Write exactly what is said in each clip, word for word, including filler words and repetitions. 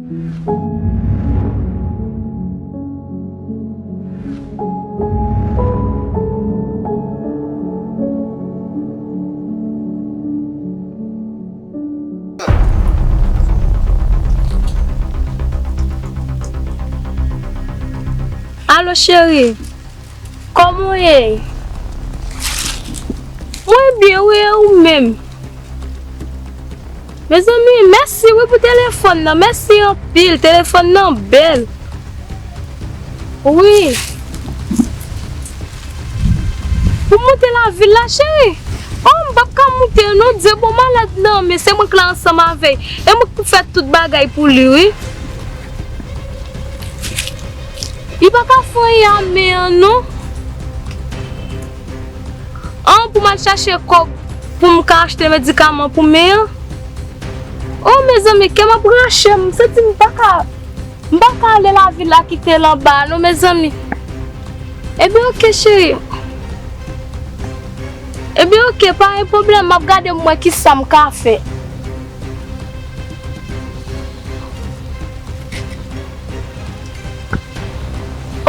Alo, cheri. Kòman w ye? Mwen byen, wi, e ou menm? Mezanmi, mèsi, wi, pou telefòn nan. Mèsi anpil. Telefòn nan bèl. Wi. Pou moute lavil la, cheri. Oh, m p ap ka moute, non, Dye bon malad nan, men se mwen k la ansanm avè l. E mwen k pou fè tout bagay pou li, wi. Li pa ka fè anyen a men an, non. An, pou m al chache kòb pou m ka achte medikaman pou men an. Oh, mezanmi, kè m ap rache, m santi m pa ka, m pa ka ale lavil la kite l anba a, non, mezanmi. Ebyen, oke, cheri. Ebyen, oke, pa gen pwoblèm, m ap gade m wè kisa m ka fè.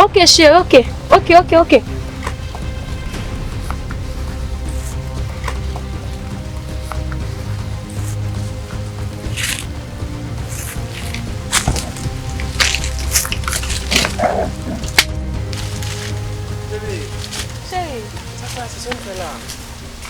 Oke, cheri, oke. Oke, oke, oke. Bebe, cheri, sa k pase? Sa w fè la?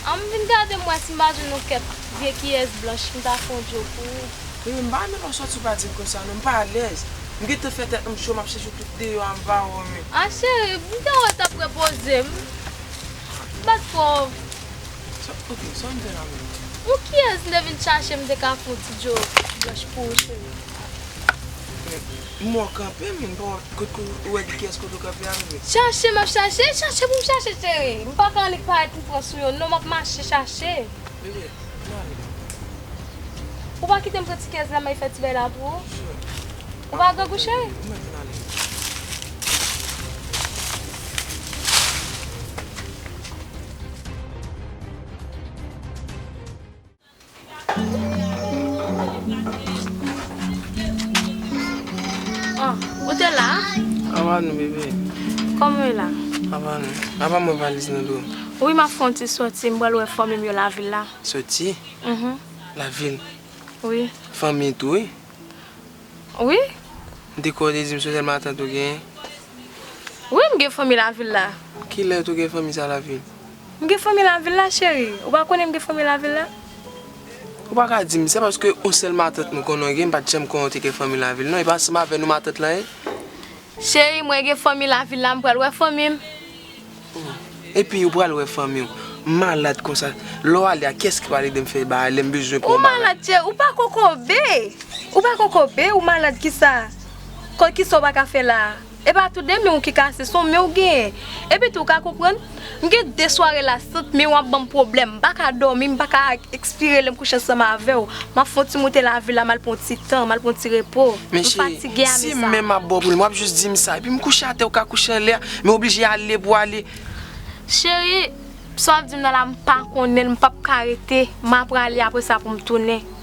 An, m vin gade m wè si m pa jwenn yon kèk vye kiyès blanch, m ta fè yon djo pou ou. Bebe, m pa renmen lè w sòti w pa di m konsa non, m pa alèz. M gentan fè tèt m cho, m ap chèche w tout deyò a, m pa wè w menm. A cheri, m te wè w t ap repoze m. M pa t twò. Sa, ok, sa w vin fè la menm? Ou kiyès m te vin chache, m te ka fè yon ti djo blanch pou ou, cheri? Men, m wè w kanpe, men m pa wè kote ou wè di kiyès kote w kanpe a, bebe. Chache, m ap chache, chache pou m chache, cheri. M pa ka annik parèt m pran sou yo, non, m ap mache chache. Bebe, ann ale. Ou pa kite m pran ti kiyès la, m al fè ti bagay la pou ou? Ou pa grangou, cheri? Ou mèt vin ale. Ah, ou te la? Apa nou, bebe? Kòman w ye la? Apa nou? Apa mwen valiz nan do? Wi, m ap fè yon ti sòti, m pral wè fanmi m yo lavil la. Sòti? Mhm. Lavil? Wi. Fanmi tou, wi? Wi. M te kwè w te di m se sèl matant ou genyen. Wi, m gen fanmi lavil la. Kilè w te gen fanmi sa lavil? M gen fanmi lavil la, cheri. Ou pa konnen m gen fanmi lavil la? Ou pa ka di m, se paske yon sèl matant mwen konnen w gen, m pa t janm konnen w te gen fanmi lavil, non. E pa ansanm avè nou matant lan ye? Cheri, mwen gen fanmi lavil la, m pral wè fanmi m. Oh. Epi ou pral wè fanmi w. M malad konsa. Lè w ale a, kiyès ki pral ede m fè bagay lè m bezwen pou yon bagay? Ou malad, cheri. Ou pa kokobe. Ou pa kokobe, ou malad kisa? Kisa w pa ka fè la? E pa tou de men w ki kase, se yon men w genyen. Epi tou, ou ka konprann? M gen de sware la, sant men w ap ban m pwoblèm. M pa ka dòmi, m pa ka ekspire lè m kouche ansanm avè w. M ap fè yon ti moute lavil la, m al pran yon ti tan, m al pran yon ti repo. Men cheri, si m menm ap ba w pwoblèm, w ap jis di m sa. Epi m kouche atè, ou ka kouche anlè a, men w oblije ale pou w ale. Cheri, sa w ap di m nan la, m pa konnen l, m p ap ka rete. M ap prale apre sa pou m tounen.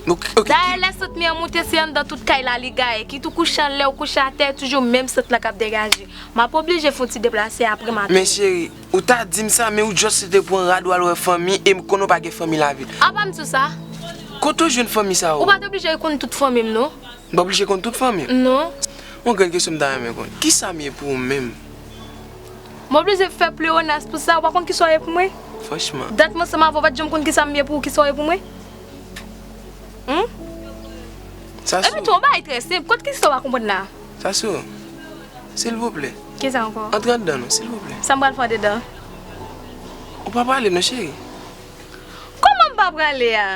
Ok, ok. Dayè, lè sant men an moute, se anndan tout kay la li gaye. Kit ou kouche anlè ou kouche atè, toujou menm sant lan k ap degaje. M ap oblije fè yon ti deplase apre maten. Men cheri, ou ta di m sa, men ou just te pran rad w al wè fanmi, e m konnen w pa gen fanmi lavil. Apa m di w sa? Kote w jwenn fanmi sa yo? Ou pa t oblije konn tout fanmi m, non. M pa oblije konn tout fanmi w? Non. Yon grenn kesyon m ta renmen konn. Kisa m ye pou ou menm? M oblije fè pleyonas pou sa, ou pa konn kisa w ye pou mwen? Franchman. Dat m ansanm avè w, ou pa t janm konn kisa m ye pou ou, kisa w ye pou mwen? Humm? Sasou. Epi tou, yon bagay trè senp, kot kisa w pa konprann la? Sasou, silvouplè. Kisa ankò? Antre anndan non, silvouplè. Sa m pral fè andedan? Ou pa prale non, cheri. Kòman m pa prale a?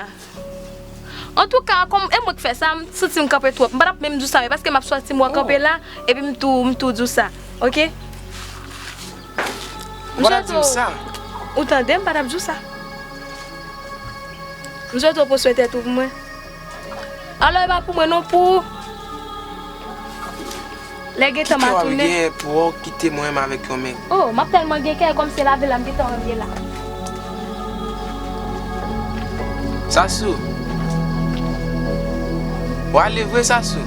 Antouka, kòm e mwen k fè sa, m santi m kanpe twòp. M pa t ap menm di w sa, men paske m ap sòti, m wè w kanpe la, epi m tou, m tou di w sa. Oke? M swete w. Ou tande, m pa t ap di w sa. M swete w pran swen tèt ou pou mwen. Alò, e pa pou mwen non, pou ou. Lè gentan m a tounen. Kè w ap gen pou w kite mwen menm avèk yon nèg? Oh, m ap tèlman gen kè, kòm se lavil la m gentan antre la. Sasou. W ale vre, Sasou?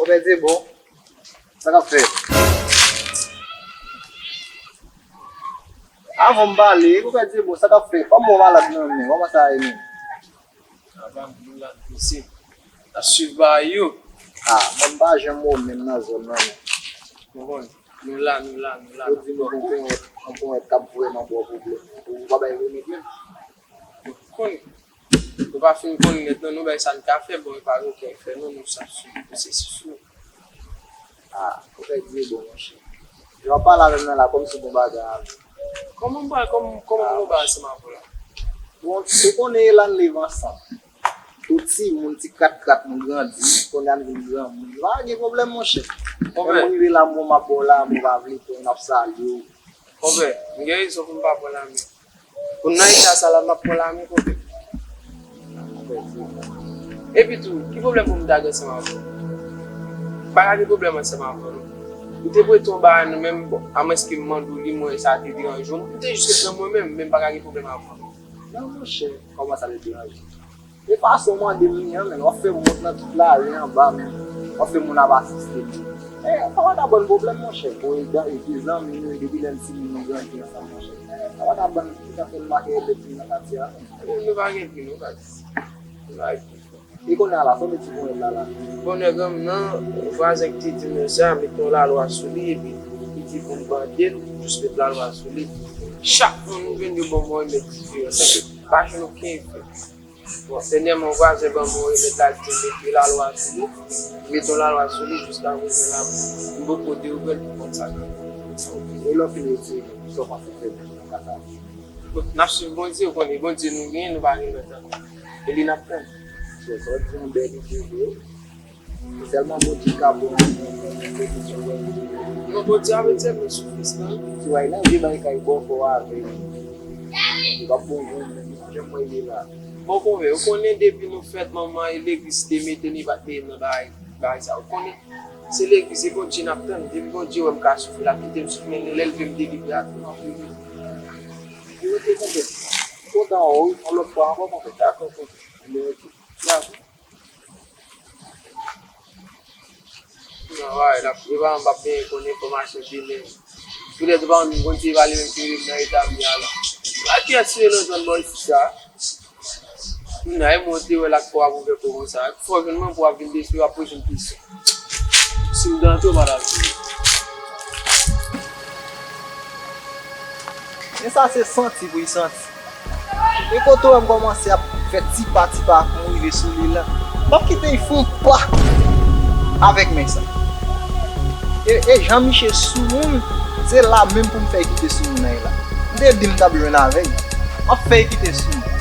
Ou pèdi bon. Sa k ap fèt? Avan m pale, ou pèdi bon. Sa k ap fèt? Kòman w malad nan men? Kòman sa ye menm? Avan m malad, mesye. N ap swiv bagay yo. Ah, mwen m pa janm wè w menm nan zòn nan, non. Mwen konn. Nou la, nou la, nou la. Yo di nou gon ponyèt, gon ponyèt k ap vrèman ba w pwoblèm. Ou pa bay remèd menm? Nou konnen. Nou pa fin konnen nèt, non, nou bay sa n ka fè, bon, e pa gen okenn efè, non, nou sa sou pwosesis nou. Ah, ou fè di bon, monchè. Jan w ap pale avè m nan la, kòmsi gon bagay avè m. Kòman m pral, kòman, kòman m gon bagay ansanm avè w la? Bon, ou konnen e la n leve ansanm. Tout timoun, ti krat krat, nou grandi, kounye a n vin granmoun. Nou pa gen pwoblèm, monchè. Lè m rive la, mwen m ap ba w lanmen, ou pa vle pran, n ap salye w. Konpè, m gen rezon pou m pa pran lanmen. Pou m nan eta sa la, m ap pran lanmen, konpè. Epi tou, ki pwoblèm pou m ta gen ansanm avè w? M pa ka gen pwoblèm ansanm avè w, non. Ou te prete yon bagay nan men m, bon, amwenske m mande w li, mwen, sa te deranje w. M te jis ret nan mwen menm, men m pa ka gen pwoblèm avè w. Non, monchè, kòman sa te deranje w? E fason w mande m li an, menn, w ap fè m wont nan tout lari anba, menn. W ap fè moun ap asiste m. E, sa pa ta ban n pwoblèm, monchè. Bon, e dan, e de zanmi nou, e depi lè n timoun nou grandi ansanm, monchè. E, sa pa ta ban n, ki ta fè n make elèv vin nan katye a, menn. E, nou pa gen pri, nou pa di. Nou pa gen pri. E kounye a la, sa w met sou ponyèt la, la? Bon, nèg an m nan, vwazen ki te di m sa, met yon lalwa sou li, epi li di pou m bande l, jis met lalwa sou li. Chak moun m vin, yo ban m yon remèd diferan. Sa fè pa jwenn okenn efè. Bon, dènyèman, vwazen ban m yon remèd la, li di m mete lalwa sou li. Mete yon lalwa sou li, jiska prezan la, m poko dekouvri l pou konn sa k ap fèt. E lè w fin retire, sa w panse fè nan ka sa? Bon, n ap swiv Bondye, ou konnen Bondye nou genyen, nou pa gen lòt ankò. E li n ap tann. Se sa w di, yon bèl ide vre. Se sèlman Bondye ka bon nan yon kondisyon. Non, Bondye ap retire nou soufrans lan. Ti way nan vye bagay kay bòkò avè li. Li p ap bon jwenn menm, jan mwen ye la. Bon, konpè, ou konnen depi nou fèt, manman e legliz te mete n, li pa t mete n nan bagay, bagay sa. Ou konnen, se legliz e Bondye n ap tann. Depi Bondye wè m ka soufri, l ap kite m soufri, men lè l vle m delivre a tou, m ap delivre. Yo, ok, konpè. M kontan wè w, wi. Yon lòt fwa ankò, konpè. Dakò, konpè. Ebyen, ok. Dakò. Non, bagay la, e pa m p ap benyen konn enfòmasyon demen. Poutèt ou pa konn Bondye pa li menm ki rele m nan eta m ye a la. A kiyès ou ye nan zòn bò isit sa? Kounye a, e mwen ou te wè l ak kò w ap ouvè kò konsa. Fò w jwenn mwen pou w ap vin detwi, w ap poze m kesyon. Si m gade w, pa t ap vini. Men sa se santi pou y santi. E kote w wè m kòmanse ap fè ti pa ti pa pou m rive sou li la. M ap kite y fè yon pa avèk men sa. E, e jan miche sou moun, se la menm pou m fè y kite sou moun nan la. M te di m t ap jwenn avè y. M ap fè y kite sou moun.